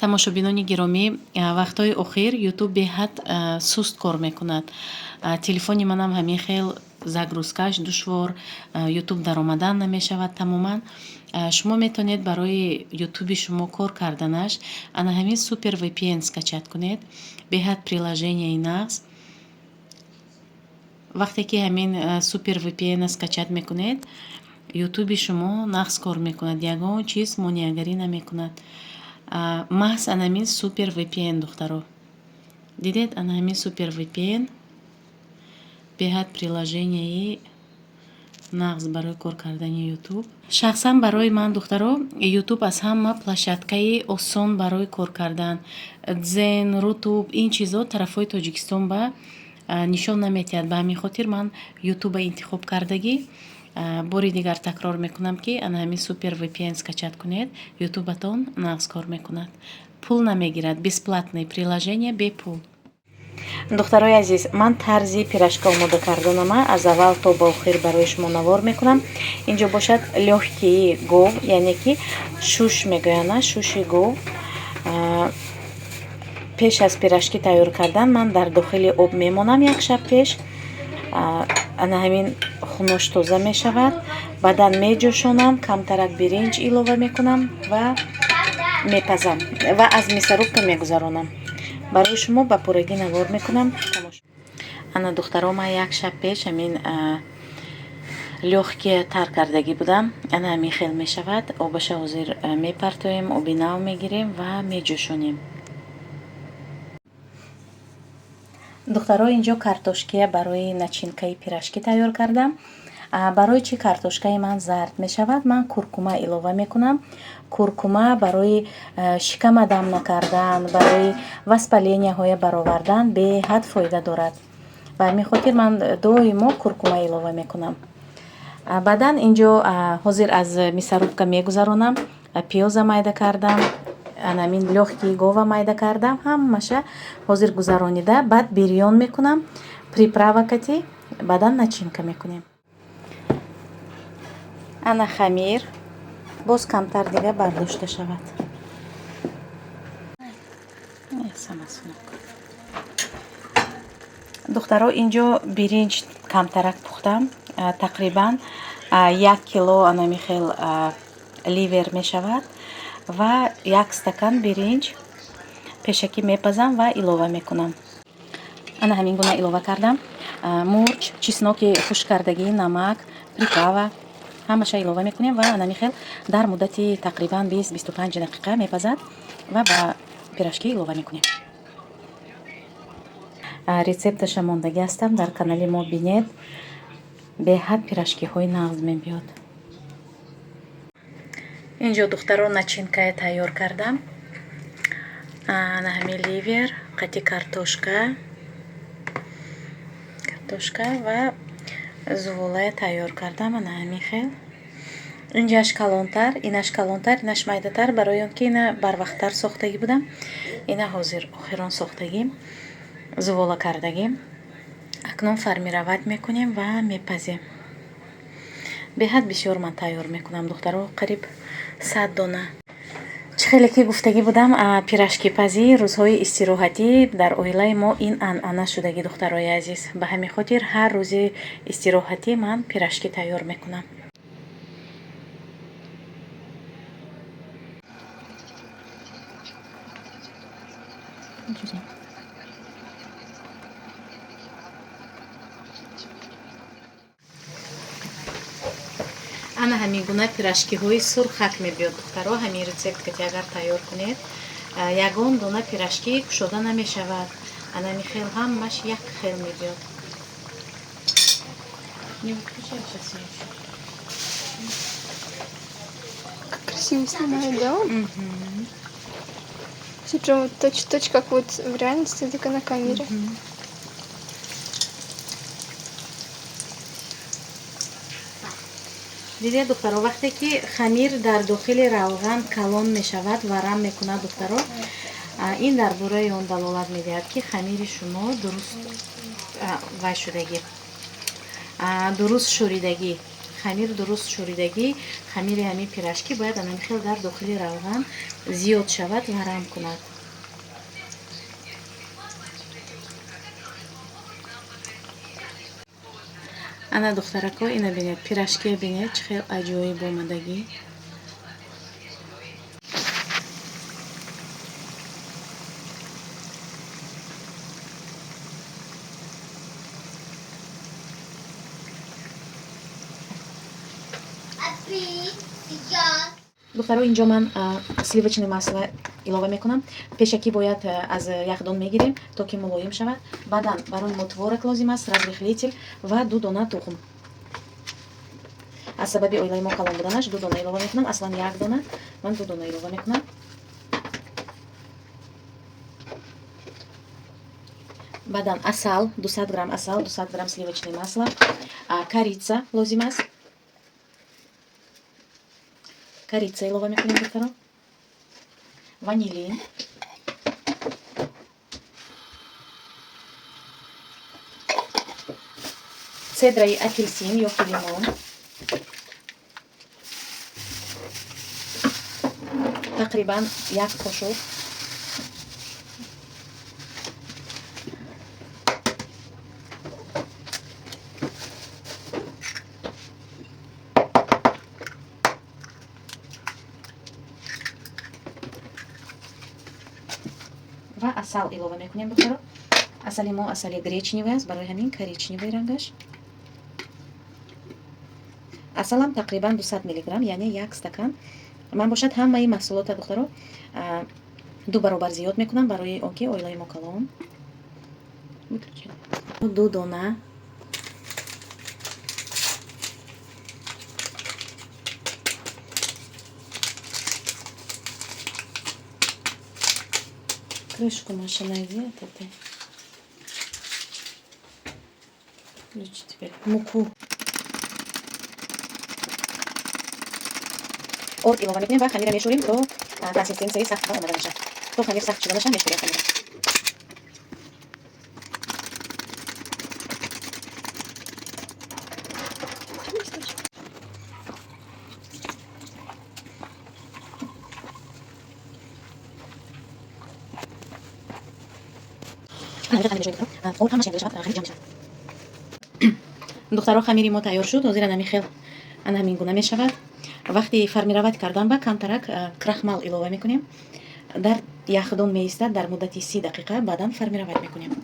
Тамошобинони гиромӣ, вақтҳои охир Ютуб беҳад суст кор мекунад. Телефони манам ҳамин хел загрузкааш душвор, Ютуб даромадан намешавад тамоман. Шумо метавонед барои Ютуби шумо кор карданаш ана ҳамин Супер VPN скачать кунед. Беҳад приложенияи нағз. Вақте ки ҳамин Супер VPN скачать мекунед, Ютуби шумо нағз кор мекунад, ягон чиз монеагарӣ намекунад. Маҳз ана ҳамин Супер VPN, духтаро. Дидед, ана ҳамин Супер VPN беҳад приложенияи нағз барои кор кардани Ютуб. Шахсан барои ман, духтаро, Ютуб аз ҳама площадкаи осон барои кор кардан. Дзен, Рутуб, ин чизо тарафҳои Тоҷикистон ба нишон наметиҳад. Ба ҳамин хотир ман Ютуба интихоб кардагӣ. Бори дигар такрор мекунам, ки ана ҳамин Супер VPN скачать кунед, Ютубатон нағз кор мекунад. Пул намегирад, бесплатное приложение, бепул. Духтарои азиз, ман тарзи пирожка омода карданама аз аввал то ба охир барои шумо навор мекунам. Инҷо бошад лёгкии гов, яъне ки шуш мегӯянд, шуши гов. Пеш аз пирожки тайёр кардан ман дар дохили об мемонам як шаб пеш. Ана ҳамин хунош тоза мешавад. Баъдан меҷӯшонам, камтарак биринҷ илова мекунам ва мепазам ва аз мясорубка мегузаронам. Барои шумо ба пуррагӣ навор мекунам. Ана, духтаро, ман як шаб пеш ҳамин лёгкие тар кардагӣ будам. Ана ҳамин хел мешавад. Обаша ҳозир мепартоем, оби нав мегирем ва меҷӯшонем. Духтаро, инҷо картошкия барои начинкаи пирожки тайёр кардам. Барои чӣ картошкаи ман зард мешавад? Ман куркума илова мекунам. Куркума барои шикама дам накардан, барои воспаленияҳоя баровардан беҳад фоида дорад. Ба ҳамин хотир ман доимо куркума илова мекунам. Баъдан инҷо ҳозир аз мясорубка мегузаронам. Пиёза майда кардам, анамин лёгкии гова майда кардам, ҳамаша ҳозир гузаронида, баъд бирён мекунам, приправа кати, баъдан начинка мекунем. Ана хамир боз камтар дига бардошта шавад. Сама, сынок. Духтаро, инҷо биринҷ камтарак пухтам, тақрибан 1 кило анами хел ливер мешавад ва 1 стакан биринҷ пешакӣ мепазам ва илова мекунам. Ана ҳамин гуна илова кардам. Мурч, чесноки хушк кардагӣ, намак, приправа ҳамаша илова мекунем ва анами хел дар муддати тақрибан 20-25 дақиқа мепазад ва ба пирожки илова мекунем. Рецепташа мондагӣ ҳастам дар канали мо, бинед, беҳад пирожкиҳои нағз мебиёд. Инҷо, духтаро, начинкая тайёр кардам. Ана ҳамин ливер қати картошка ва зуволая тайёр кардам. Ана ҳамин хел, инҷаш калонтар, инаш калонтар, инаш майдатар, барои он ки ина барвақттар сохтагӣ будам, ина ҳозир охирон сохтагим, зувола кардагим. Акнун формировать мекунем ва мепазем. Беҳад бисёр ман тайёр мекунам, духтаро, қариб 100 дона. Чӣ хеле ки гуфтагӣ будам, пирожкипазӣ рӯзҳои истироҳатӣ дар оилаи мо ин анъана шудагӣ, духтарои азиз. Ба ҳамин хотир ҳар рӯзи истироҳатӣ ман пирожки тайёр мекунам. Ана ҳамин гуна пирожкиҳои сурхак мебиёд, духтаро. Ҳамин рецепт кати агар тайёр кунед, ягон дона пирожки кушода намешавад. Анами хел ҳамаш як хел мебиёд. Не выключай сейчас её ещё. Как красиво снимает, да, он? Все прям вот точь-в-точь, как вот в реальности, только на камере. Дидед, духтаро, вақте ки хамир дар дохили равған калон мешавад, варам мекунад, духтаро, ин дар бораи он далолат медиҳад, ки хамири шумо дуруст вай шудагӣ, дуруст шӯридагӣ. Хамир дуруст шӯридагӣ, хамири ҳамин пирожки бояд анами хел дар дохили равған зиёд шавад, варам кунад. Ана духтарако, ина бинед, пирожкия бинед, чӣ хел аҷоиб омадагӣ. Духтаро, инҷо ман сливочное масло илова мекунам. Пешакӣ бояд аз яхдон мегирем, то ки мулоим шавад. Баъдан барои мо творог лозим аст, разрыхлитель ва 2 дона тухм. Аз сабаби оилаи мо калон буданаш 2 дона илова мекунам, аслан 1 дона, ман 2 дона илова мекунам. Баъдан асал, 200 грамм асал, 200 грамм сливочное масло, корица лозим аст. Корица илова мекунем, духтаро. Ванилин. Цедраи апельсин ё ки лимон. Тақрибан 1 қошуқ. Ва асал илова мекунем, духтаро. Асали мо асали гречневый аст, барои ҳамин коричневый рангаш. Асалам тақрибан 200 миллиграмм, яъне 1 стакан. Ман бошад ҳамаи маҳсулота, духтаро, 2 баробар зиёд мекунам барои он ки оилаи мо калон. 2 дона Крышку, Маша, найди от этой. Включи теперь муку. Орд илова мекунем ва хамира мешӯрем то консистенсияи сахт омода мешавад. То хамир сахт шуда наша мешӯрем хамира. Духтаро, хамири мо тайёр шуд. Ҳозир анами хел ана ҳамин гуна мешавад. Вақти формировать кардан ба камтарак крахмал илова мекунем. Дар яхдон меистад дар муддати 30 дақиқа, баъдан формировать мекунем.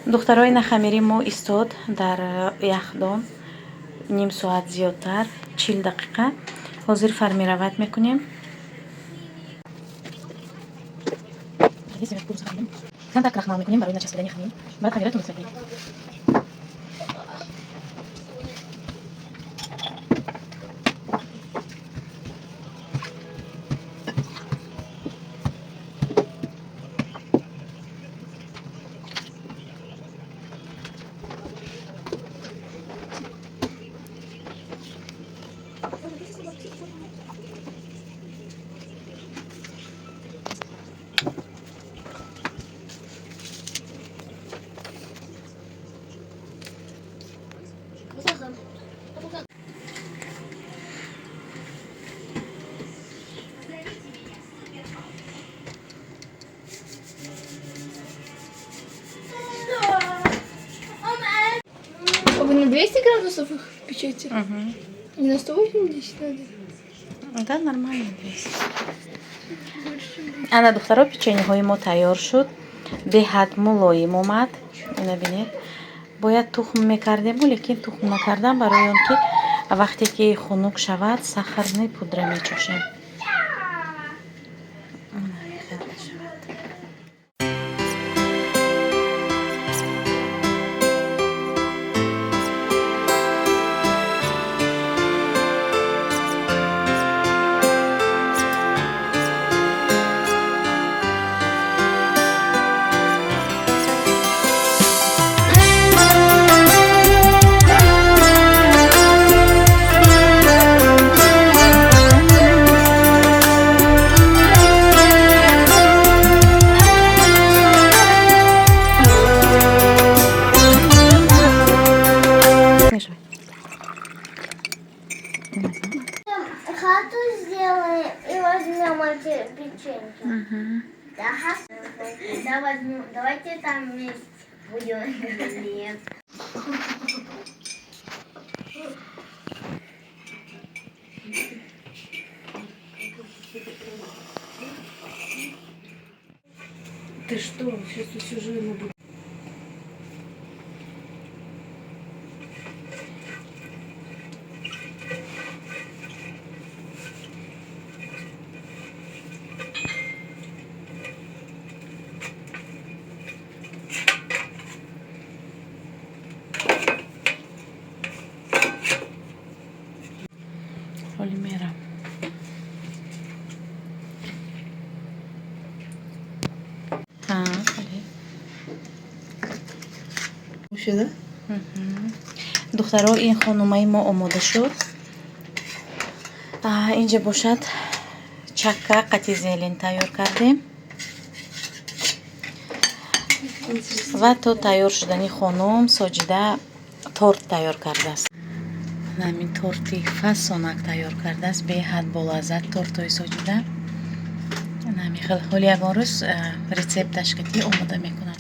Духтаро, ина хамири мо истод дар яхдон ним соат зиёдтар, 40 дақиқа. Ҳозир формировать мекунем. Камтар крахмал мекунем барои начаспидани хамир. Баъд хамира тунук мекунем. А вы на 200 градусов их печете? Угу. Не на 180 надо? Да, нормально 200. Ана, духтаро, печеньеҳои мо тайёр шуд. Беҳад мулоим омад. Ина бинед. Бояд тухм мекардему, лекин тухм накардам барои он ки вақте ки хунук шавад, сахарный пудра мечошем. Хату сделаем и возьмем эти печеньки. Да, да, возьмем. Давайте там вместе будем. Нет. Ты что, сейчас всю жизнь буду. Ҳоли мерам. Ҳа, бале. Шуда? Духтаро, ин хонумаи мо омода шуд. Инҷа бошад, чакка қати зелень тайёр кардем ва то тайёр шудани хонум Соҷида торт тайёр кардааст. Ҳамин торти фасонак тайёр кардааст, беҳад болаззат тортҳои Соҷида. Ҳамин хел, ҳоли ягон рӯз рецепташ кати омода мекунам.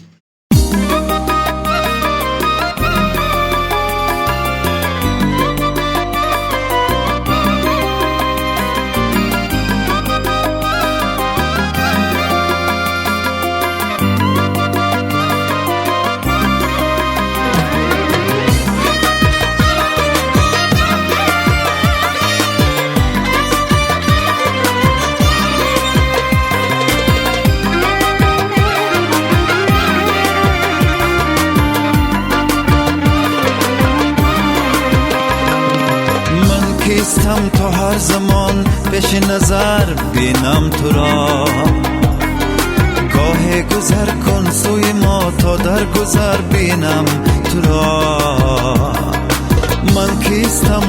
Ман кистам, то ҳар замон пеши назар бинам туро? Гоҳе гузар кун сӯи мо, то дар гузар бинам туро. Ман кистам.